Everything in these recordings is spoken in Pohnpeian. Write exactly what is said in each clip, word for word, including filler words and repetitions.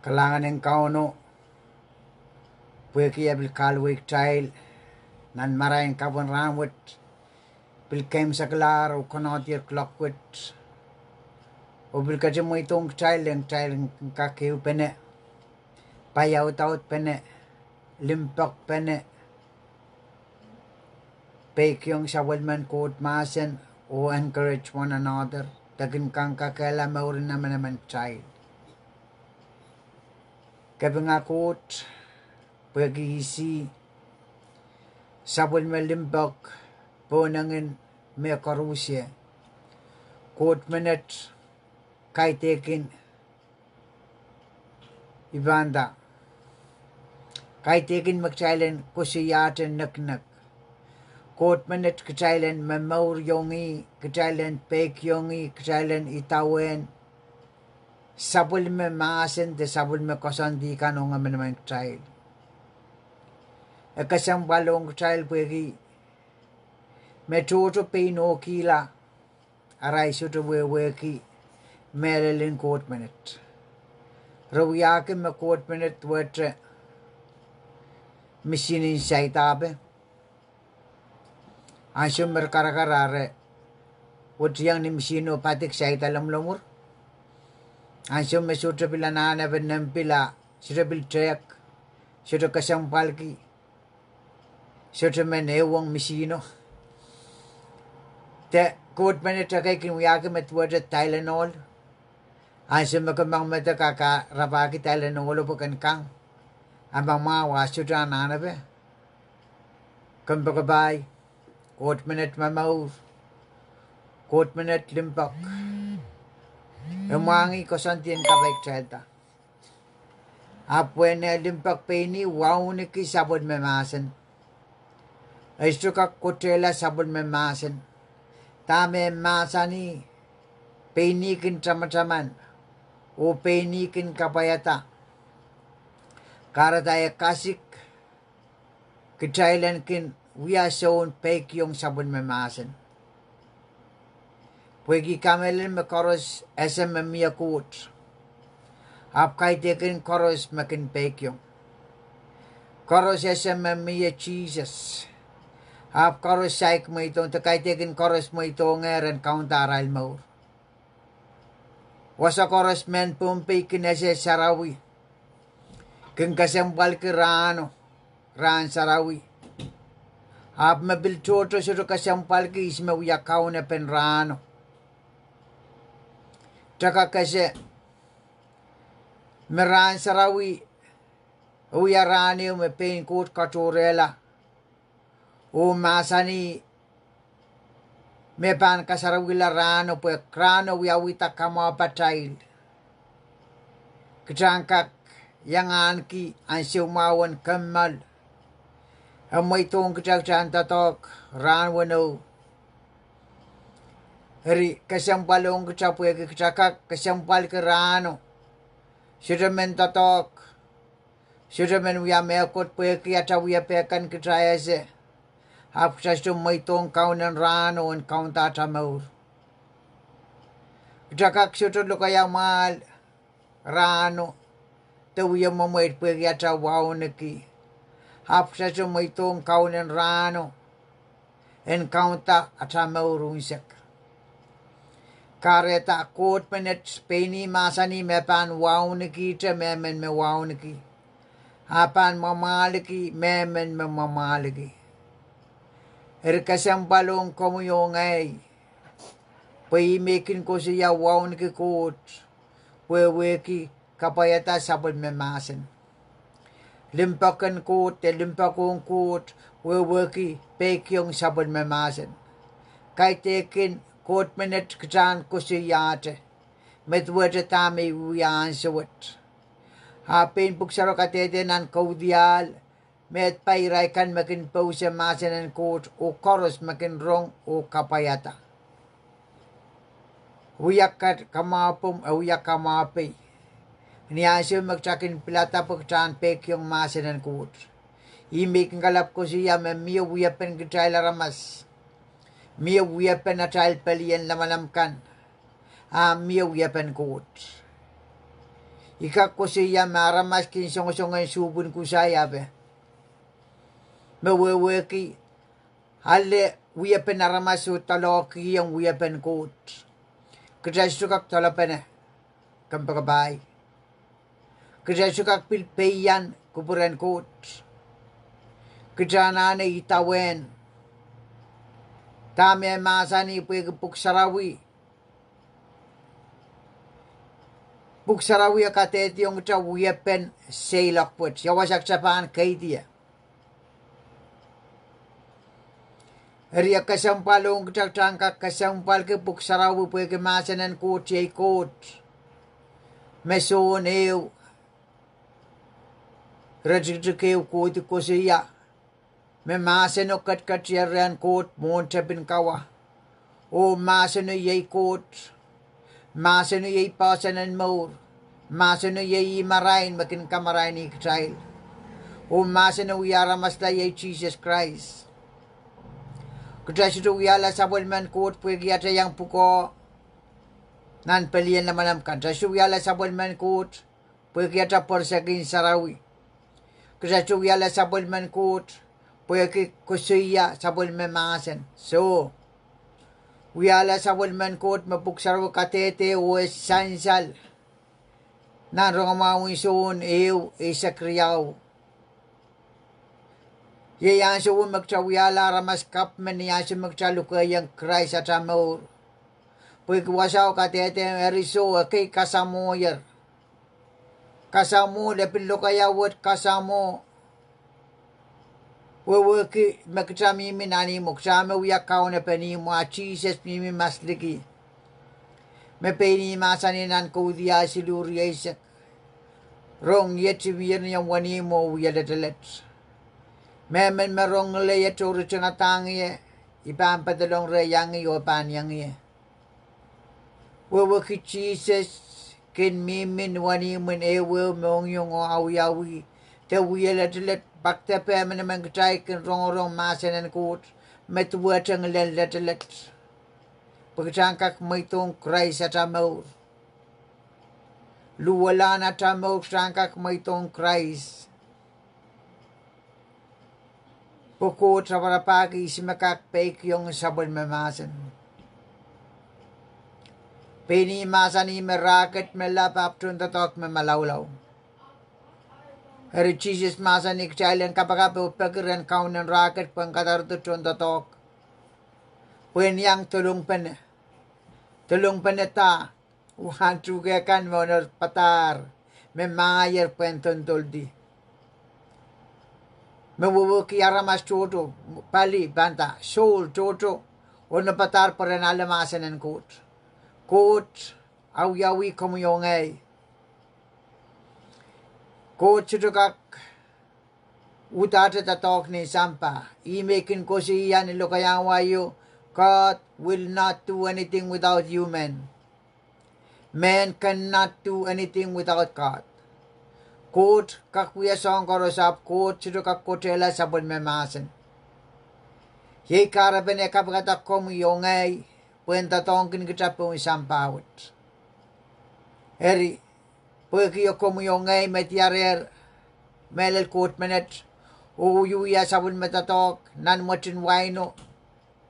Kalahngan en Kauno, pwehki e pil kahluwa kitail nan marain kapw en rahnwet, pil keimwseklahr oh konehdier kuloak wet, oh pil ketin mweidohng kitail en kitail en kak ehupene, paiaudaudpene, limpoakpene, peikiong sapwellimen Koht mahsen, oh encourage one another, de kin kangkakehla mouren emenemen kitail. Kapinga Koht, pwehki ihs sapwellime limpoak, pohnangin me koaruhsie. Koht menet, kaidehkin, I pahn nda, kaidehkin me kitail en koasoiahte neknek. Koht menet kitail en momouriong ih, kitail en peikiong ih, kitail en idawehn sapwellime mahsen de sapwellime koasoandi kan ong emenemen kitail. E kesempwal ong kitail pwehki me tohto pein ohkihla, arail sohte wehwehki mehlel en Koht menet. Re wiahki me Koht menet duwehte misihn en saidahpe. Ansou me re karakar, re wetiong ni misihno padik saida lomwlomwur. Ansou me sohte pil anahnepe nempe, sohte pil tehk, sohte kesempwalki, sohte men ehuong misihno, de Koht menet ekei kin wiahki me duwehte Tylenol. Ansou me ke mengmedek, ke rapahki Tylenol pwe ken kang, a ma mwahu e sohte anahnepe. Kompoakepahi, Koht menet momour, Koht menet limpoak. E mwahngih koasoandi en kapai kitailda. Ahpw pwehn eh limpoak pein ih wauneki sapwellime mahsen. E sohte kak kotehla sapwellime mahsen. Dahme e mahsanih, pein ih kin tamataman, oh pein ih kin kapwaiada. Kahrehda e kasik kitail en kin wia soun peikiong sapwellime mahsen. Pwehki kamehlele me koaros ese me mie Koht, ahpw kaidehkin koaros me kin peikiong. Koaros ese me mie Sises, ahpw koaros saik mweidohng, de kaidehkin koaros mweidohngehr en kaunda arail mour. Wasa koaros mehn Pohnpei kin ese sarawi, kin kesempwalki rahno, rahn sarawi. Ahpw me pil tohto sohte kesempwalki ihs me wia kaunepen rahno. Kitail kak ese me rahn sarawi e wia rahn ehu me pein Koht katohrehla oh mahsanih me pahn kasarawihla rahno, pwe rahno wiawihda kamwahu patail. Kitail en kak iang ahneki ansou mwahu en kommoal. E mweidohng kitail, kitail en doadoahk rahn weneu. Eri kesempwal ong kitail pwehki kitail kak kesempwalki rahno. Sohte men doadoahk, sohte men wia mehkot pwehki atail wiepe kan kitail ese, ahpw kitail sohte mweidohng kaunen rahno en kaunda atail mour. Kitail kak sohte lokaia mwahl rahno de wie mwemweid pwehki atail wauneki, ahpw kitail sohte mweidohng kaunen rahno en kaunda atail mour unsek. Kahrehda Koht menet pein ih mahsanih me pahn waunekihte mehmen me wauneki, a pahn mwamwahliki mehmen me mwamwahliki. Eri kesempwal ong komwi oh ngehi, pwe ih me kin koasoia wauneki Koht wehwehki kapwaiada sapwellime mahsen. Limpoak en Koht de limpoak ong Koht wehwehki peikiong sapwellime mahsen. Kaidehkin Koht menet kitail en koasoiahte me duwehte dahme I wia ansou wet. A pein Pwuhk Sarawi kadehde nan Kaudiahl, me pai irail kan me kin pouse mahsen en Koht oh koaros me kin rong oh kapwaiada. Wia kamwahupomw, e wia kamwahupei. Ni ansou me kitail kin pilada pwe kitail en peikiong mahsen en Koht, ih me I kin kalap koasoia me mie wiepen kitail aramas, mie wiepen atail pelien lamalam kan, a mie wiepen Koht. I kak koasoia me aramas kin songosong en suhpwin kusaia pe, me wehwehki ale wiepen aramas oh doalohkihong wiepen Koht. Kitail sohte kak doalopene kompoakepahi. Kitail sohte kak pil peian kupwuren Koht. Kitail anahne idawehn dahme e mahsanih pwehki Pwuhk Sarawi, Pwuhk Sarawi e kadehdehiong kitail wiepen seiloak wet, ia wasa kitail pahn keidi ie. Eri e kesempwal ong kitail, kitail en kak kesempwalki Pwuhk Sarawi pwehki mahsen en Koht iei Koht me Sohn ehu, iretikitik ehu kohdi koasoia me mahseno ketiket rehn Koht mwohn tepin kawa. Oh mahseno iei Koht. Mahseno iei poahsoan en mour. Mahseno iei ih marain me kin kamaraini kitail. Oh mahseno wia aramasla iei Sises Krais. Kitail sohte wiahla sapwellimen Koht pwehki atail iang pwukoa nan pelien lamalam kan. Kitail sohte wiahla sapwellimen Koht pwehki atail pwerisek en sarawi. Kitail sohte wiahla sapwellimen Koht pwehki koasoia sapwellime mahsen. Soh, wiahla sapwellimen Koht me Pwuhk Sarawi kadehde oh e sansal nan Rongamwahu en Sohn ehu, eisek riau. Iei ansou me kitail wiahla aramas kapw men, ni ansou me kitail lukehiong Krais atail mour. Pwehki wasao kadehde, eri soh, ekei kasamwohier. Kasamwoh, lepin lokaia wet kasamwoh. Wehwehki me kitail mihmi nan ihmwo, kitail me wia kaunepen ihmwo, a Sises mihmi masliki. Me pein ih mahsanih nan Kaudiahl siluh, rieisek: Rong iet, I mier ni omw wenihmw oh wie letelet. Mehmen me rong ngilei iet oh ritingadahng ie, I pahn pedolong reh iang ih oh pahn iang ie. Wehwehki Sises kin mihmi ni wenihmw en ehuehu, mohngiong oh awiawi, de wie letelet, pak depe emenemen kitail kin rongorong mahsen en Koht me duwehte ngilen letelet, pwe kitail en kak mweidohng Krais atail mour. Luwalahn atail mour kitail en kak mweidohng Krais. Pwe Koht raparapahki ihs me kak peikiong sapwellime mahsen. Pein ih mahsanih me rahkot me lap ahpw tohndoadoahk me malaulau. Eri Sises mahsanih kitail en kapakap oh peki rehn kaunen rahkot pwehn kadarodo tohndoadoahk, pwehn iang dolongpene. Dolongpene dah? Wahn tuhke kan me onopadahr, me mahier pwehn doldoldi. Me wehwehki aramas tohto, pali pahn dah, soul tohto onopadahr pwe ren ale mahsen en Koht. Koht awiawi komwi oh ngehi. Koht sohte kak udahte doadoahk nin sampah. Ihme I kin koasoia ni lokaiahn wai o, God will not do anything without human. Man cannot do anything without God. Koht kak wia soahng koaros ahpw Koht sohte kak kotehla sapwellime mahsen. Iei kahrepen e kapikada komwi oh ngehi pwehn doadoahngkin kitail pohn sampah wet. Eri, pwehki komwi oh ngehi me diarehr mehlel Koht menet oh wiewia sapwellime doadoahk nan mwetin waino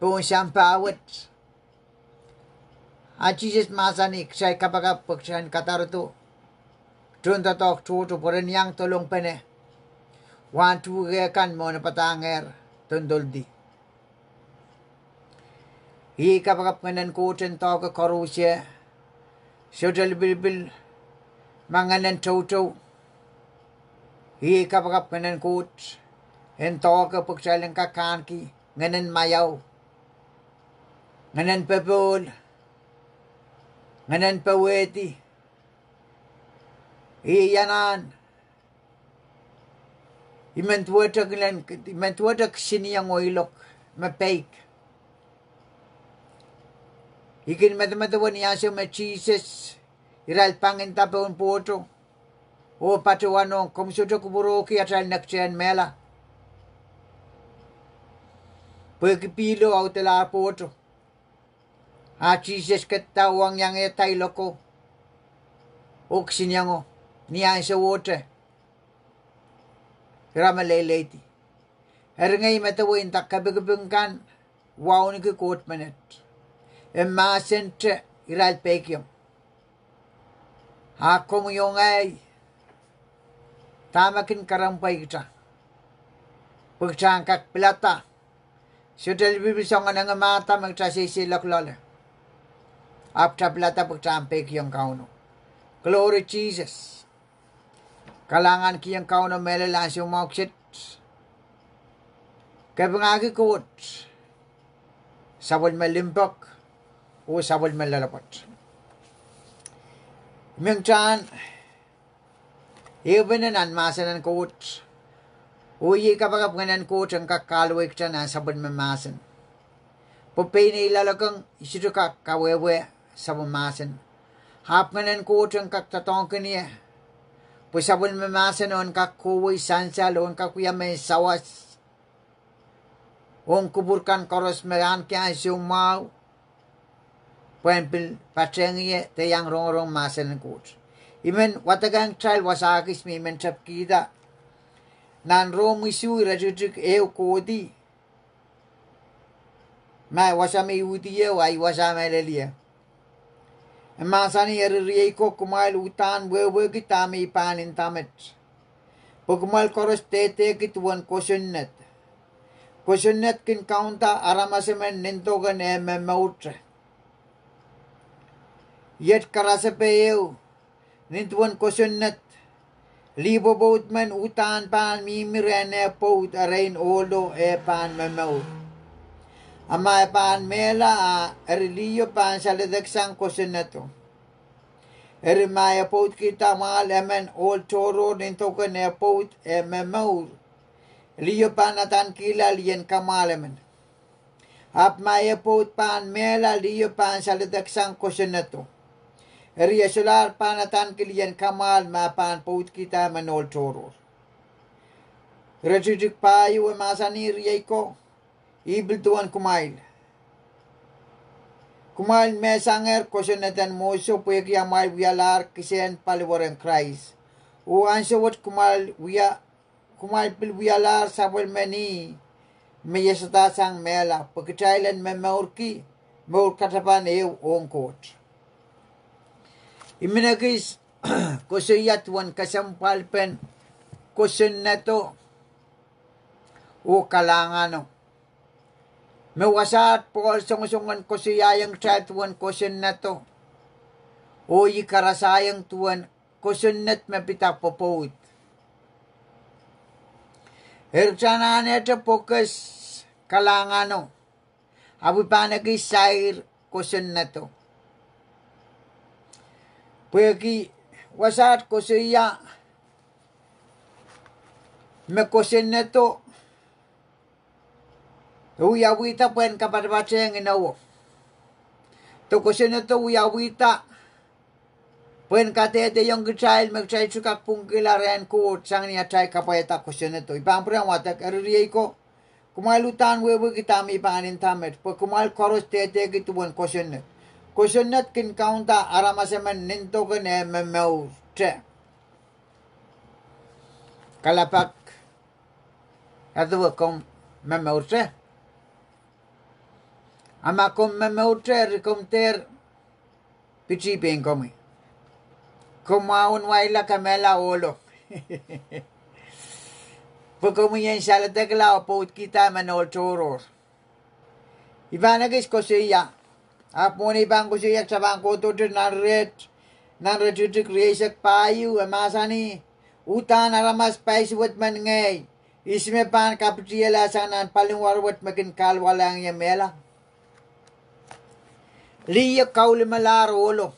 pohn sampah wet, a Sises mahsanih kitail kapakap pwe kitail en kadarodo tohndoadoahk tohto pwe ren iang dolongpene wahn tuhke kan me onopadahngehr doldoldi. Iei kapakap Ngehnen Koht en doahke koaros, sohte lipilipil, ma ngehnen toutou. Iei kapakap Ngehnen Koht en doahke pwe kitail en kak ahneki ngehnen maiau, ngehnen popohl, ngehnen powehdi. Iei anahn, I men duwehte kisinieng oh ilok me peik. I kin medemedewe ni ansou me Sises, irail pangin da pohn pwohto oh patohwanohng, komw sohte kupwurohki atail nekitehn mehla, pwehki pihlo audelahr pwohto. A Sises ketido ong iang ehda iloko oh kisiniengo. ni ahnsowohte ira me leleidi. Eri ngehi medewe nda kepikipik kan wauneki Koht menet. E mahsente irail peikiong. A komwi oh ngehi, dahme kin kerempwa kita pwe kita en kak pilada? Sohte lipilipil soangen engimahda me kita seiseilok loale, ahpw kita pilada pwe kita en peikiong Kauno. Glory Jesus. Kalahngan kihong Kauno mehlel ansou mwahu kiset. Kapingahki Koht, sapwellime limpoak oh sapwellime loalopwoat. Mengihte ehupene nan mahsen en Koht, oh iei kapakap ngehnen Koht en kak kahluwa kita nan sapwellime mahsen. Pwe pein ei loalokong I sohte kak kawehwe sapwe mahsen. Ahpw ngehnen Koht en kak doadoahngkin ie pwe sapwellime mahsen en kak kohwei sansal, en kak wia mehn sawas ong kupwur kan koaros me ahneki ansou mwahu pwehn pil patehng ie de iang rongorong mahsen en Koht. I men wadekehng kitail wasa kis me I men tepkihda nan Rom isuh iretikitik ehu kohdi, ma wasa me I uhdi ie, ahi wasa me I lel ie. E mahsanih: Eri riei ko, kumwail uhdahn wehwehki dahme I pahn nda met, pwe kumwail koaros dehdehki duwen kosonned. Kosonned kin kaunda aramas emen nin doken eh momourte. Iet karasepe ehu nin duwen kosonned: lih pwopwoud men uhdahn pahn mihmi rehn eh pwoud erein ohlo eh pahn momour. A ma e pahn mehla, a eri liho pahn saledeksang kosonnedo. Eri ma e pwoudkihda mwahl emen ohl tohrohr nin doken eh pwoud eh momour, liho pahn adankihla lien kamwahl emen. Ahpw ma e pwoud pahn mehla, liho pahn saledeksang kosonnedo. Eri e solahr pahn adaneki lien kamwahl ma pahn pwoudkihda emen ohl tohrohr. Iretikitik pahieu e mahsanih: Riei ko, I pil duwen kumwail. Kumwail mehsangehr kosonned en Moses pwehki amwail wialahr kisehn paliwar en Krais. Oh ansou wet kumwail pil wialahr sapwellimen ih me iasada sang mehla, pwe kitail en momourki mour katapan ehu ong Koht. I men ekis koasoia duwen kesempwalpen kosonnedo oh kalahngano. Me wasaht Pohl songosongen koasoiaiong kitail duwen kosonnedo, oh I karasahiong duwen kosonned me pid pwopwoud. Eri kita anahne pwokes kalahngano, ahpw I pahn ekis sair kosonnedo. Pwehki wasaht koasoia me kosonnedo wiawihda pwehn kapatapatehng inowo, de kosonnedo wiawihda pwehn kadehdehiong kitail me kitail sohte kak pwungkihla rehn Koht sang ni atail kapwaiada kosonnedo. I pahn pwurehng wadek: Eri riei ko, kumwail uhdahn wehwehki dahme I pahn nda met, pwe kumwail koaros dehdehki duwen kosonned. Kosonned kin kaunda aramas emen nin doken eh momourte. Kalelapak, kadewe komw momourte? A ma komw momourte, eri komw dehr piti pein komwi. Komw waunwaila, kamehla ohlo, pwe komwi en saledekla oh pwoudkihda emen ohl tohrohr. I pahn ekis koasoia, ahpw mwohn ei pahn koasoia, kita pahn kohdohte nan rehn, nan iretikitik rieisek pahieu e mahsanih: Uhdahn aramas paisuwed men ngehi, ihs me pahn kapitiala sang nan paliwar wet me kin kahluwalahng ie mehla? Lih e kaulimalahr ohlo.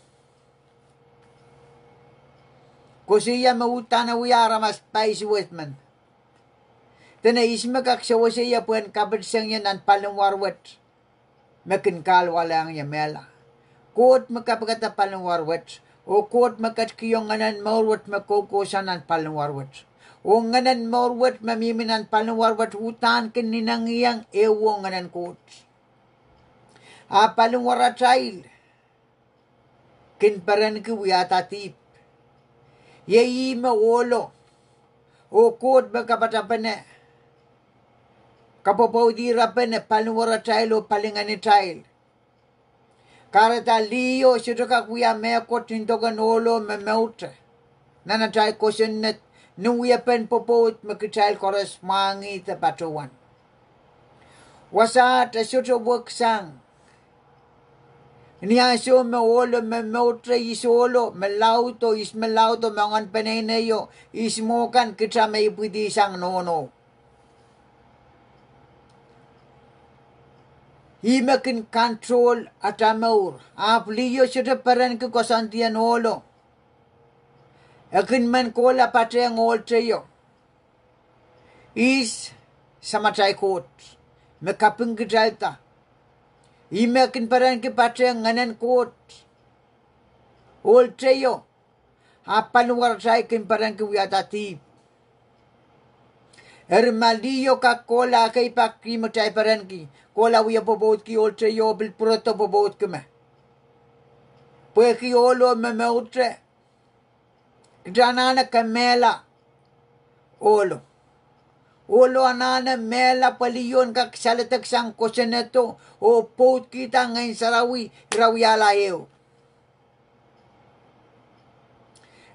Koasoia me uhdahn wia aramas paisuwed men. Dene ihs me kak sewese ie pwehn kapitisang ie nan paliwar wet me kin kahluwalahng ie mehla? Koht me kapikada paliwar wet, oh Koht me ketikihong ngehnen mour wet me koukousoan nan paliwar wet. Oh ngehnen mour wet me mihmi nan paliwar wet uhdahn kin inengieng ehu oh ngehnen Koht. A paliwaratail kin perenki wiahda dihp. Iei ih me ohlo, oh Koht me kapatapene, kapwopwoudi rapene paliwaratail oh palingenitail. Kahrehda liho sohte kak wia mehkot nin doken ohlo me momoute nan atail kosonned ni wiepen pwopwoud me kitail koaros mwahngihda patohwan. Wasaht e sohte weksang. Ni ansou me ohlo me momoute ihs ohlo me laud oh ihs me laud oh moangen peneineio, ihs mwo kan kita me ipwidi sang nohno. Ih me kin control ata mour, ahpw liho sohte perenki koasoandien ohlo. E kin men kohla patehng ohl teio. Ihs Samatail Koht me kapingkitailda. Ih me kin perenki patehng Ngehnen Koht, ohl teio, ahpw paliwaratail kin perenki wiahda dihp. Eri ma liho kak kohla ekei pak ih me kitail perenki, kohla wie pwopwoudki ohl teio oh pil pwurodo pwopwoudki me. Pwehki ohlo me momoute, kita anahne kemehla ohlo. Ohlo anahne mehla pwe liho en kak saledek sang kosonnedo oh pwoudkihda Ngehn Sarawi, ira wiahla ehu.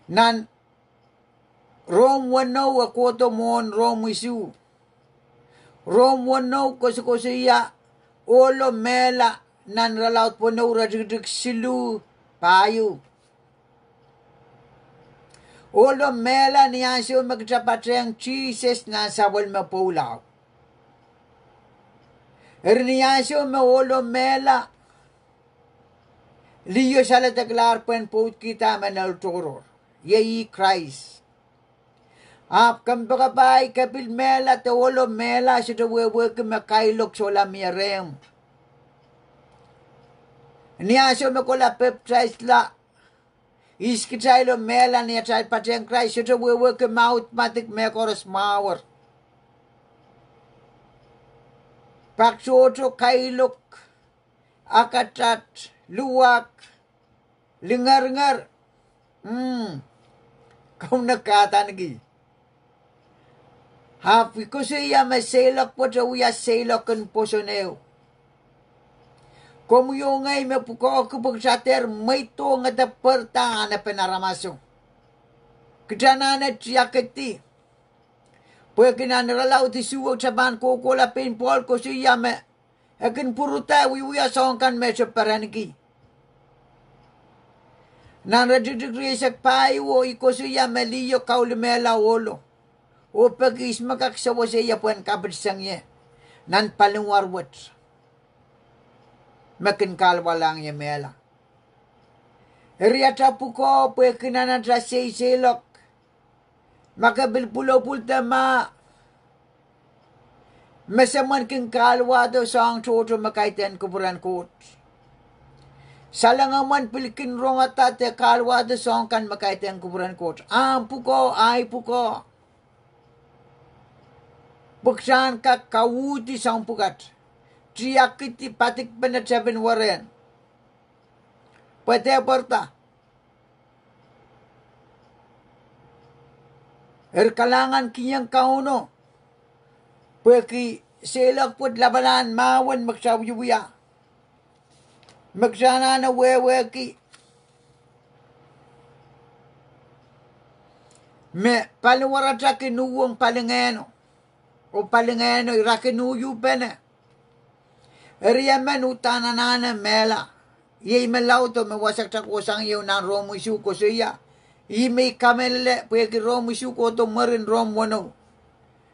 Nan Rom weneu e kohdo mwohn Rom isuh. Rom weneu koasokoasoia ohlo mehla nan Iralaud weneu iretikitik siluh pahieu. Ohlo mehla ni ansou me kita patehng Sises nan sapwellime pwoula. Eri ni ansou me ohlo mehla, liho saledeklahr pwehn pwoudkihda emen ehu tohrohr, iei ih Krais. Ahpw kompoakepahi, ke pil mehla de ohlo mehla sohte wehwehki me kailok sohla mie rehmw. Ni ansou me kohla pepdaisla, ihs kitail oh mehla ni atail patehng Krais, sohte wehwehki me audepedik mehkoaros mwahu. Pak tohto, kailok, akatat, luwak, lingeringer, mm, Kauno kahdaneki. Ahpw I koasoia me seiloak pwoat e wia seiloak en pwoson ehu. Komwi oh ngehi me pwukoahki pwe kita dehr mweidohng de pweirda anahnepen aramaso. Kita anahne tiakedi. Pwehki nan Iralaud isuh kita pahn kohkohla pein Pohl koasoia me e kin pwuroda wiewia soahng kan me e sohte perenki. Nan iretikitik rieisek pahieu I koasoia me liho kaulimehla ohlo, oh peki ihs me kak sewese ie pwehn kapitsang ie nan paliwar wet me kin kahluwalahng ie mehla. Eri ata pwukoa pwehki nan ata seiseiloak, ma ke pil pwulopwul de mah, me semwen kin kahluwahdo soahng tohto me kaidehn kupwuren Koht. Salengomwen pil kin rongada de kahluwahdo soahng kan me kaidehn kupwuren Koht. Ahmw pwukoa, ahi pwukoa. Pwe kita en kak kauhdi soahng pwukat, tiakedi padikpene tepin werehn. Pwe dehr pweirda. Eri kalahngan kiheng Kauno pwehki seiloak pwoat lapalahn mahwen me kita wiewia, me kita anahne wehwehki me paliwarata kin uhwong palingehno, oh palingehno ira kin uhpene. Eri emen uhdahn anahne mehla. Iei me laudo me wasa kita kohsang ie nan Rom isuh koasoia, ih me I kamehlele pwehki Rom isuh kohdo mwurin Rom weneu.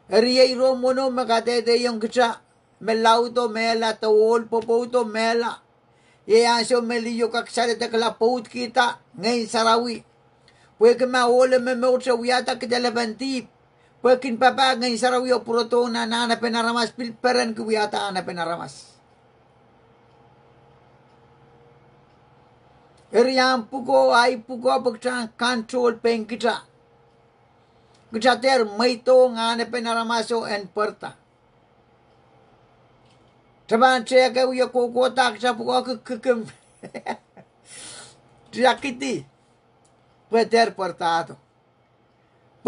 Eri iei Rom weneu me kadehdehiong kita me laudo mehla de ohl pwopwoudo mehla. Iei ansou me liho kak saledekla pwoudkihda Ngehn Sarawi. Pwehki ma ohlo momourte wiahda kidelepen dihp, pwe kin papah Ngehn Sarawi oh pwurodohng nan anahnepen aramas, pil perenki wiahda anahnepen aramas. Eri ahmw pwukoa, ahi pwukoa, pwe kita en control pein kita. Kita dehr mweidohng anahnepen aramaso en pweirda. Kita pahn tehke wie kohkohda kita pwukoa kikikim, tiakedi, pwe dehr pweirdahdo.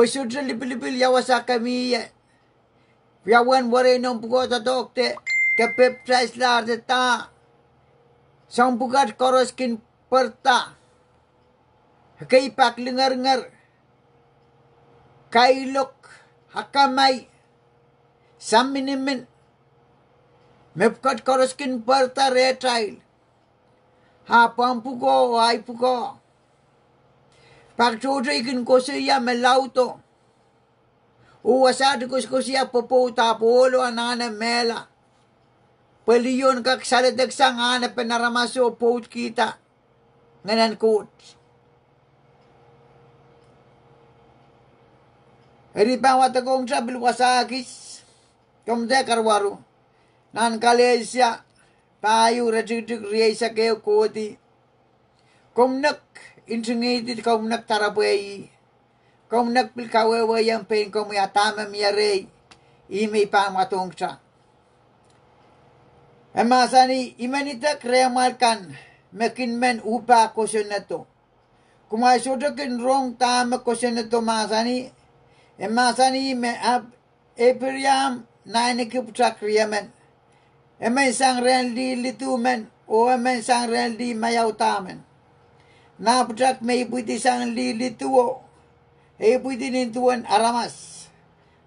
Pwe sohte lipilipil ia wasa ke mie. Ia uwen werei noumw pwukoa doadoahk de ke pepdaislahr de dah soahng pwukat koaros kin pwarada. Ekei pak lingeringer, kailok, akamai, saminimin, mepwukat koaros kin pwarada rehtail. Ahpw omw pwukoa oh ahi pwukoa, pak tohto I kin koasoia me laudo. Oh wasaht I koasokoasoia pwopwoud ahpw ohlo anahne mehla. Pwe lion kak saledek sang ahnepen aramaso pwoudkihda Ngehnen Koht. Eri pahn wadekohngte pil wasa kis, komw dehr karuwaru, nan Kalesia pahieu iretikitik rieisek ehu kohdi, komw nek ntingihdi, komw nek doaropwe ih, komw nek pil kawehwehiong pein komwi a dahme mie rehi, ih me I pahn wadohngte. E mahsanih, I men idek rehmwail kan me kin men uhpah kosonnedo. Kumwail sohte kin rong dahme kosonnedo mahsanih. E mahsanih me Ap- Eipraam naineki pwutak riemen, emen sang rehn lih lidu men oh emen sang rehn lih maiauda men. Nah pwutak me ipwidi sang lih liduwo, e ipwidi nin duwen aramas.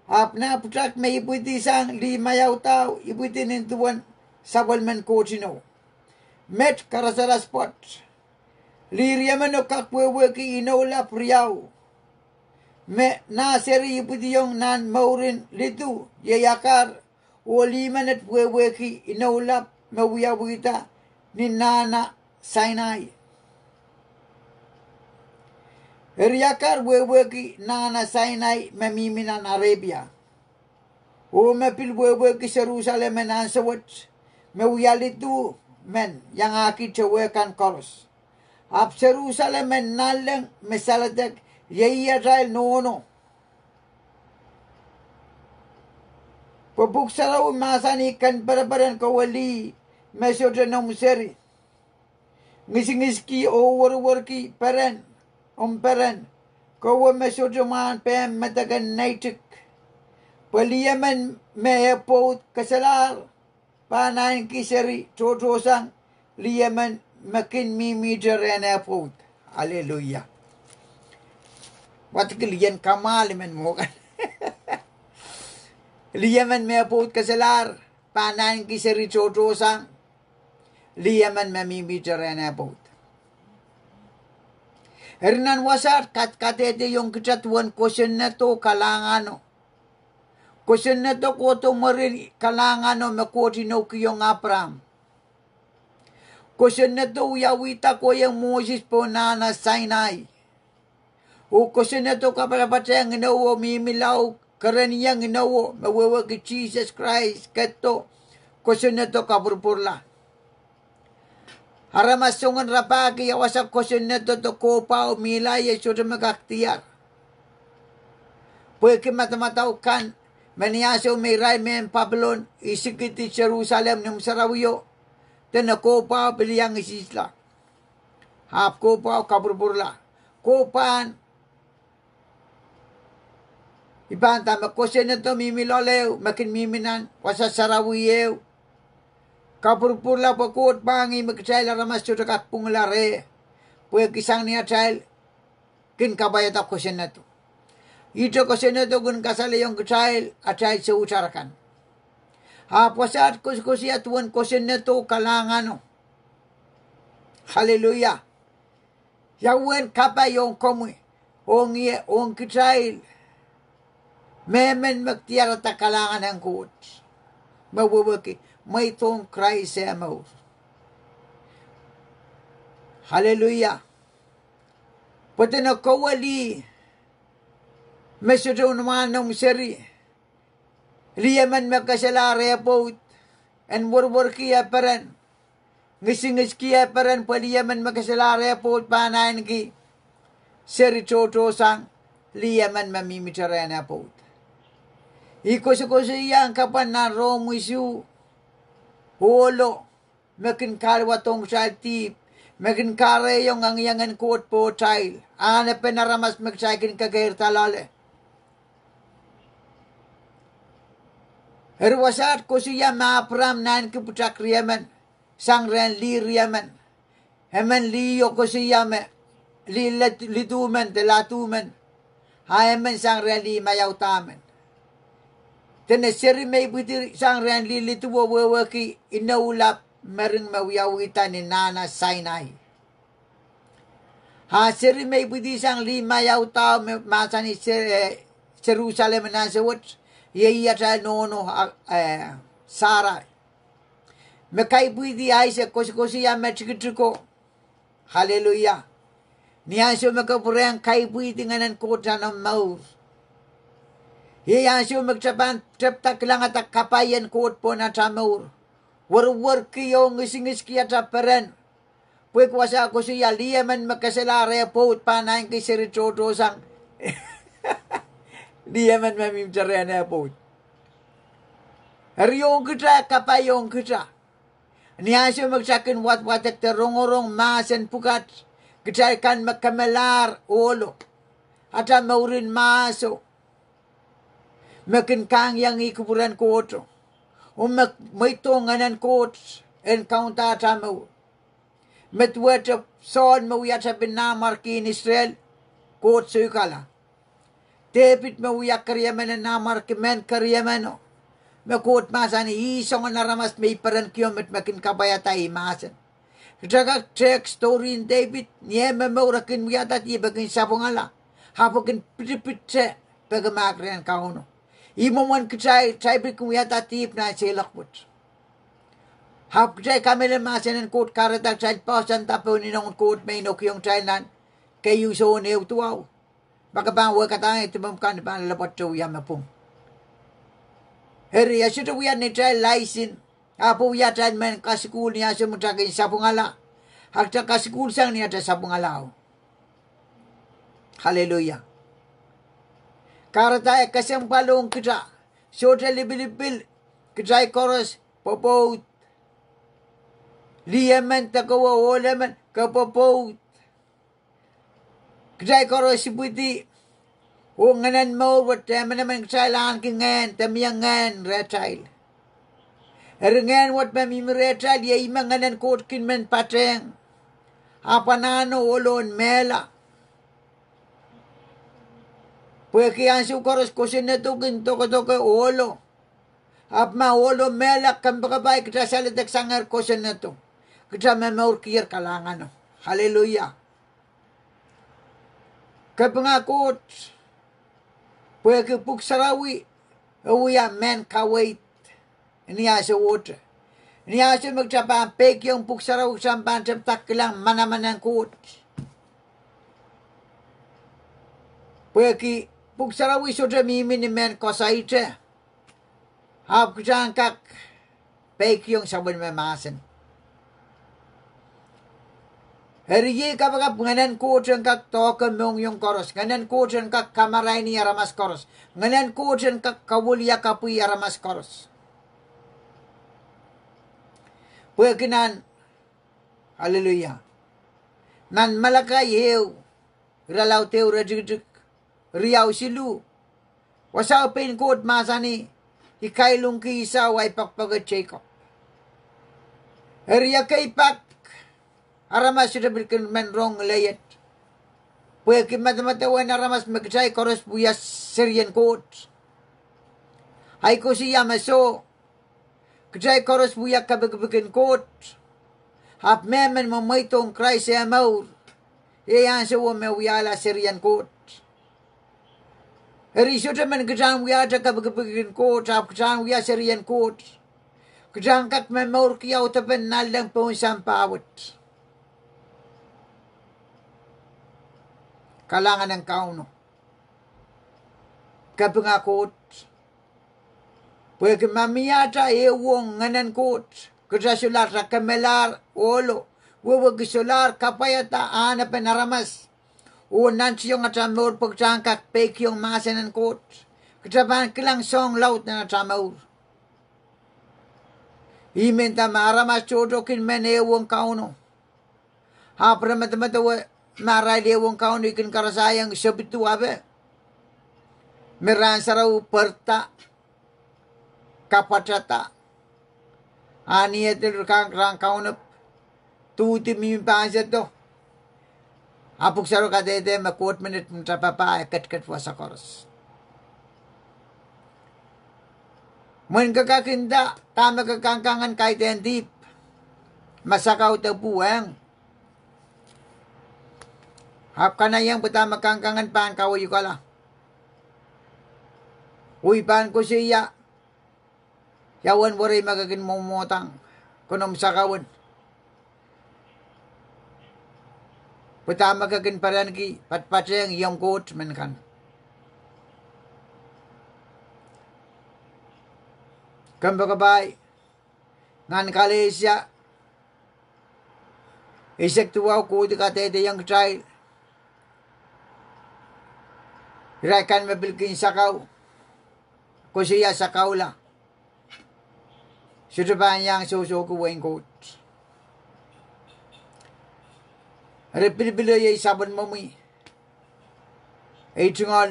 Ahpw nah pwutak me ipwidi sang lih maiaudao ipwidi nin duwen sapwellimen Koht inou. Met karasaras pwoat. Lih riemeno kak wehwehki inou lap riau me nah seri ipwidiong nan mourin lidu, iei Akar, oh lih menet wehwehki inou lap me wiawihda ni Nahna Sainai. Eri Akar wehwehki Nahna Sainai me mihmi nan Arepia, oh me pil wehwehki Serusalem en ansou wet me wia lidu men iangahki towehkan koaros. Ahpw Serusalem en nanleng me saledek, iei atail nohno. Pwe Pwuhk Sarawi mahsanih, ken pereperen kowe lih me sohte noumw seri. Ngisingiski oh werwerki peren, omw peren, kowe me sohte mwahnpehm medeken neitik. Pwe lih emen me e pwoud keselahr pahn ahneki seri tohtohsang lih emen me kin mihmihte rehn e pwoud. Aleluia. Wadek lien kamwahl emen mwo kan. Lih emen me e pwoud keselahr pahn ahneki seri tohtohsang lih emen me mihmihte rehn e pwoud. Eri nan wasaht kadkadehdehiong kita duwen kosonnedo oh kalahngano. Kosonnedo kohdo mwurin kalahngano me Koht inoukiong Eipraam. Kosonnedo wiawihda kohieng Moses pohn Nahna Sainai. Oh kosonnedo kapatapatehng inowo, mihmi lao, kerenieng inowo me wehwehki Sises Krais, ketido, kosonnedo kapwurpwurla. Aramas soangen rapahki ia wasa kosonnedo de kohpwahu mihla, iei sohte me kak diar. Pwehki madamadau kan, me ni ansou me irail mehn Papilon isikidi Serusalem nimw sarawio, dene kohpwahu pil iang isihsla. Ahpw kohpwahu kapwurpwurla. Kohpwahn, I pahn nda me kosonnedo mihmi loal ehu me kin mihmi nan wasa sarawi ehu, kapwurpwurla pwe Koht mwahngih me kitail aramas sohte kak pwungla reh, pwehki sang ni atail kin kapwaiada kosonnedo. Ihte kosonnedo kin kasalehiong kitail atail soutar akan. Ahpw wasaht koasokoasoia duwen kosonnedo oh kalahngano. Aleluia. Ia uwen kapai ong komwi, ong ie, ong kitail, mehmen me diarada kalahngan en Koht, me wehwehki, mweidohng Krais eh mour. Aleluia. Pwe dene kowe lih me sohte mwahnmwahn noumw seri, lih emen me keselahr eh pwoud, en werwerki eh peren, ngisingiski eh peren, pwe lih emen me keselahr eh pwoud pahn ahneki seri tohtohsang lih emen me mihmihte rehn eh pwoud. I koasokoasoia kapwan nan Rom isuh, ohlo, me kin kahluwadohng kitail dihp, me kin kahrehiong engiengen Koht pohtail, ahnepen aramas me kitail kin kekeirda loale. Eri wasaht koasoia me Apram naineki pwutak riemen, sang rehn lih riemen. Emen lih o koasoia me, lih led-, liduhmen de laduhmen. A emen sang rehn lih maiaudahmen. Dene seri me ipwidi sang rehn lih liduwo wehwehki inou lap mering me wiawihda ni nahna Sainai. A seri me ipwidi sang lih maiaudao me mahsanih Se-, eh, Serusalem nan ansou wet, iei atail nohno, a, eh, Sarai. Me kaipwidi Aisek, koasokoasoia me tikitiko. Aleluia. Ni ansou me ke pwurehng kaipwidi Ngehnen Koht nan omw mour, iei ansou me kita pahn tepda kilangada kapai en Koht pohn ata mour. Weriwerki oh ngisingiski ata peren. Pwehki wasa koasoia lih emen me keselahr eh pwoud pahn ahneki seri tohtohsang lih emen me mihmte rehn eh pwoud. Eri ong kita, kapai ong kita. Ni ansou me kita kin wadwadek de rongorong mahsen pwukat, kitail kan me kemelahr ohlo, ata mourin mahso, me kin kangiangih kupwuren Kohto, oh me mweidohng Ngehnen Koht en kaunda ata mour. Me duwehte Sohl me wia tepin nanmwarkien Israel, Koht soikala. Depit me wia keriemen en nanmwarki mehn keriemeno, me Koht mahsanih ih soangen aramas me I perenki met me kin kapwaiada ei mahsen. Kita kak tehk storyn Depit, ni eh momour e kin wiahda dihp e kin sapwungala, ahpw e kin pitipit te peki mahk rehn Kauno. Ih mwomwen kitail, kitail pil kin wiahda dihp nan seiloak wet. Ahpw kitail kamehlele mahsen en Koht, kahrehda kitail poahsoanda pohn inoun Koht me inoukihong kitail nan keieu Sohn ehu duwau, ma ke pahn wehkadahng ei dimomw kan, I pahn loalopwoat wia me pwung. Eri e sohte wia neitail laisin, ahpw wia atail mehn kasukuhl ni ansou me kita kin sapwungala, a kita kasukuhlsang ni ata sapwungalao. Aleluia. Kahrehda e kesempwal ong kita, sohte lipilipil, kitail koaros pwopwoud. Lih emen de kowe, ohl emen, ke pwopwoud. Kitail koaros ipwidi, oh ngehnen mour wet, emenemen kitail ahneki ngehn de mie ngehn rehtail. Eri ngehn wet me mihmi rehtail iei ih me Ngehnen Koht kin men patehng, ahpw anahne ohlo en mehla. Pwehki ansou koaros kosonnedo kin dokedoke ohlo. Ahpw ma ohlo mehla, kompoakepahi kita saledek sangehr kosonnedo. Kita momourkier, kalahngano. Aleluia. Kapinga Koht, pwehki Pwuhk Sarawi e wia mehn kaweid ni ansouohte. Ni ansou me kita pahn peikiong Pwuhk Sarawi, kita pahn tepda kilang manaman en Koht. Pwehki Pwuhk Sarawi sohte mihmi ni mehn koasoaite, ahpw kita en kak peikiong sapwellime mahsen. Eri iei kapakap, Ngehnen Koht en kak doahke mohngiong koaros. Ngehnen Koht en kak kamaraini aramas koaros. Ngehnen Koht en kak kawiliakapwih aramas koaros. Pwehki nan, aleluia, nan Malakai ehu, irelaud ehu, iretikitik riau siluh, wasao pein Koht mahsanih, I kailongki Isau, ahi poakpoake Seikop. Eri ekei pak, aramas sohte pil kin men rong ngileiet. Pwehki madamadau en aramas me kitail koaros wia serien Koht. Ahi koasoia me soh, kitail koaros wia kepikipik en Koht. Ahpw mehmen me mweidohng Krais eh mour, iei ansowo me wiahla serien Koht. Eri sohte men kitahn wiahte kepikipik en Koht, ahpw kitahn wia serien Koht, kitahn kak momourki audepen nanleng pohn sampah wet. Kalahngan en Kauno. Kapinga Koht. Pwehki ma mie ata ehuong Ngehnen Koht, kita solahr kemelahr ohlo, wehwehki solahr kapwaiada ahnepen aramas, oh nantihong ata mour pwe kitahn kak peikiong mahsen en Koht, kita pahn kilang soahng laud nan ata mour. Ih me nda ma aramas tohto kin men ehuong Kauno, ahpw re medemedewe ma arail ehuong Kauno I kin karasaiong Sepidu ape, me Rahn Sarawi pweida. kapwatehda. A ni etel rikang rang kaunop, duhdi mihmi pahn sehdo. A pwuhk sarawio kadehde me Koht menet mta papah, e ketiket wasa koaros. Mwein ke kak nda, dahme ke kankangen kaidehn dihp, ma sakau de pwuhng? Ahpw kanahieng pwe dahme kankangen pahn kaweiukala. Oh I pahn koasoia, ia uwen werei me ke kin mwomwohdang, konom sakau en, pwe dahme ke kin perenki, patpatehng iong Koht men kan. Kompoakepahi, Ngehn Kalesia eisek duwau kohdi kadehdehiong kitail, irail kan me pil kin sakau, koasoia sakaula, sohte pahn iang sohsohki wehin Koht. Eri pilipil iei sapwellimomwi, ei tungoal,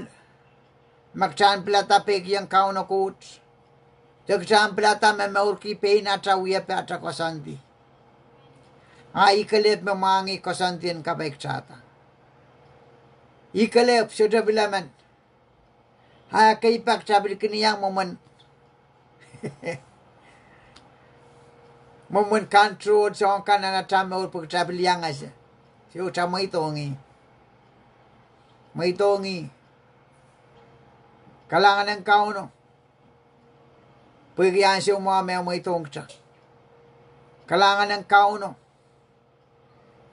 ma kitail en pilada peikiong Kauno Koht, de kitail en pilada momourki pein atail wiepe, atail koasoandi, a ih kelehpw me mwahngih koasoandi en kapai kitailda. Ih kelehpw, sohte pil emen. A ekei pak kitail pil kin iang mwomwen, mwomwen control soahng kan nan atail mour pwe kitail pil iang ese. Sohte, mweidohng ih. Mweidohng ih. Kalahngan en Kauno. Pwehki ansou mwahu me e mweidohng kitail. Kalahngan en Kauno.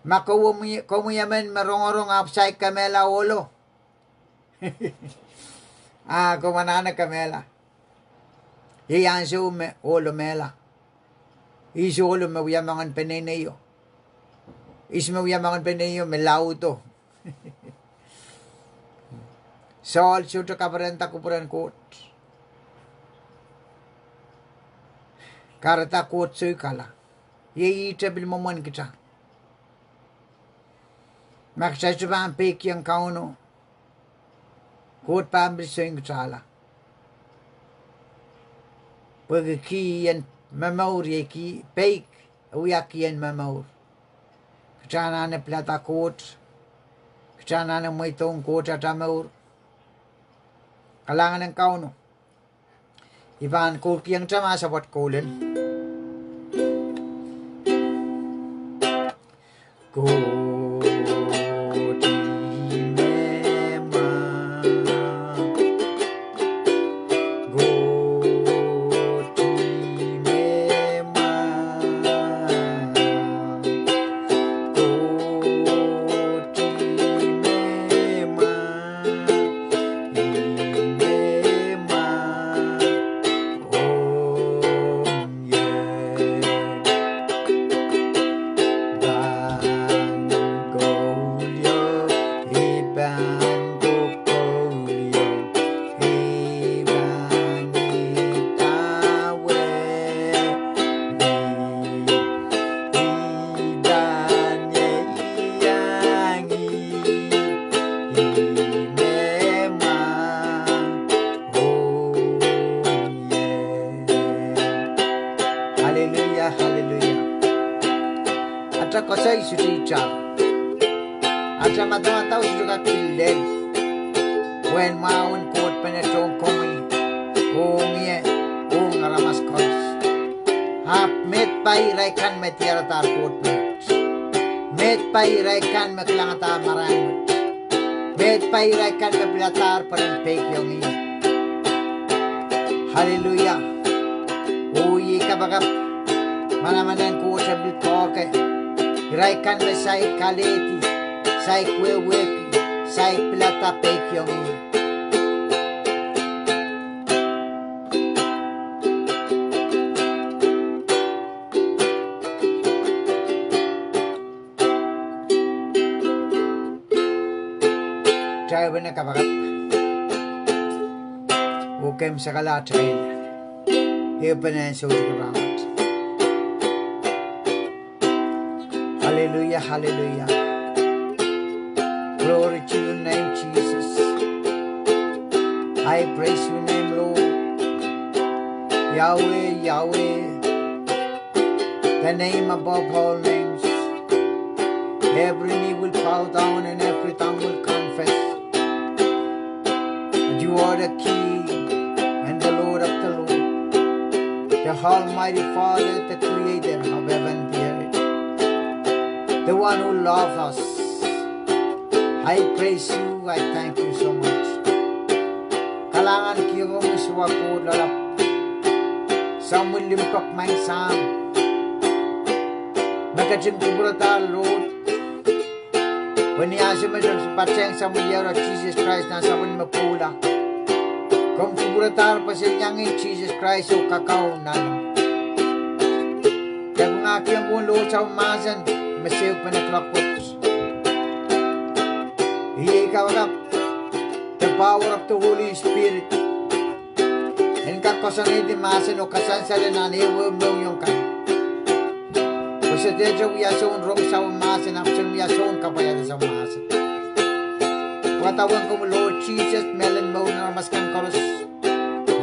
Ma komwi, komwi emen me rongorong ahpw saik kemehla ohlo, a komw anahne kemehla. Iei ansou me ohlo mehla. Ihs ohlo? Me wia moangen peneineio. Ihs me wia moangen peneineio? Me laudo. Sohl sohte kaperenda kupwuren Koht. Kahrehda Koht soikala. Iei ihte pil mwomwen kitail. Ma kitail sohte pahn peikiong Kauno, Koht pahn pil soikala. Pwehki kihn momour iei kihn peik, e wia kihn momour. Kitail anahne pilada Koht. Kitail anahne mweidohng Koht atail mour. Kalahngan en Kauno. I pahn koulkihong kitail ma sapwet koul en. Koht ih me mwahu. Koht ih me mwahu. Koht ih me mwahu. Ih me mwahu. Ong ie. Pahn koulio, I pahn kokoulio, I pahn idawehdi, I pahn ieiang ih, ih me mwahu. Aleluia, aleluia. Atail koasoi sohte itar. Atail madamadau sohte kak pil lel. Pwehn mwahun Koht menet ong komwi, ong ie, ong aramas koaros. Ahpw meid pai irail kan me diaradahr Koht menet. Meid pai irail kan me kilangadahr marain wet. Meid pai irail kan me piladahr peren peikiong ih. Aleluia. Oh iei kapakap, manaman en Koht e pil poake irail kan me saik alehdi, saik wehwehki, saik pilada peikiong ih. Kitail pahn kapakap oh kemsakala atail ehupene en soutik rahnwet. Hallelujah, hallelujah. Glory to your name, Jesus. I praise your name, Lord. Yahweh, Yahweh, the name above all names. Every knee will bow down and every tongue will confess that you are the King and the Lord of the Lord, the Almighty Father, the Creator of heaven and the earth, the one who loves us. I praise you, I thank you so much. Kalahngan kihong komwi Siohwa Koht Lapalap. Samwillimpok maing Sahm, me ketin kupwuradahr Lord, pwe ni ansou me se patehng Sahm Iehros Sises Krais nan sapwellime pwoula, komw kupwuradahr pwe se iang Sises Krais oh kakaun nanleng. Kapinga kihong komwi Lord sampah mahsen me se pene kuloak wet. Iei kapakap, the power of the Holy Spirit, en kak koasoanehdi mahsen oh kasansale nan ehuehu mohngiong kan. Pwe se dehte wia soun rong sampah mahsen ahpw sen wia soun kapwaiada sampah mahsen. Wadawehn komwi Lord Sises, mehlel mour en aramas kan koaros,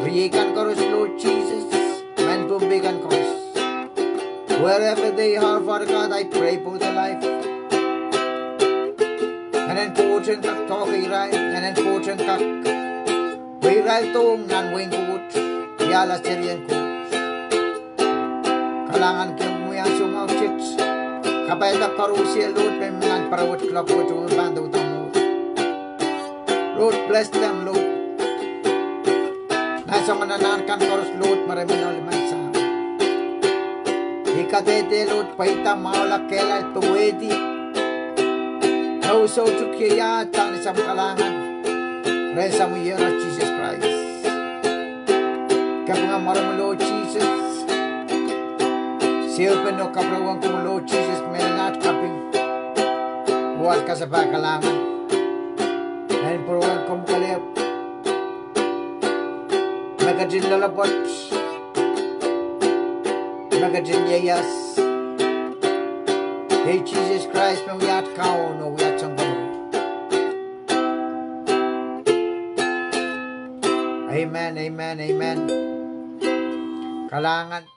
riei kan koaros Lord Sises, mehn Pohnpei kan koaros. Wherever they are, Father God, I pray for their life. Ngehnen Koht en kak doahke irail, ngehnen Koht en kak pwe irail dohng nan wehin Koht, wiahla serien Koht. Kalahngan kihong komwi ansou mwahu kiset. Kapaiada koarusie Lord, me mi nan pere wet, kuloak wet, oh me pahn douda mour. Lord, bless them, Lord. Nan soangen anahn kan koaros Lord, me re mi loale maing Sahm, I kadehde Lord pweida, mwahula, kehlail, powehdi, oh soutuk ieiaht sang ni Sahm kalahngan, rehn Sahm Iehros Sises Krais. Kapinga mwaromwi Lord Sises, seiloak oh kapwurehng komwi Lord Sises, mehlel aht kaping oh aht kasapahl kalahngan. Nan pwurehng komwi kelehpw, me ketin loalopwoat, me ketin ieias, iei Sises Krais me wia aht Kaun oh wia aht Sounkomour. Amen, amen, amen. Kalahngan.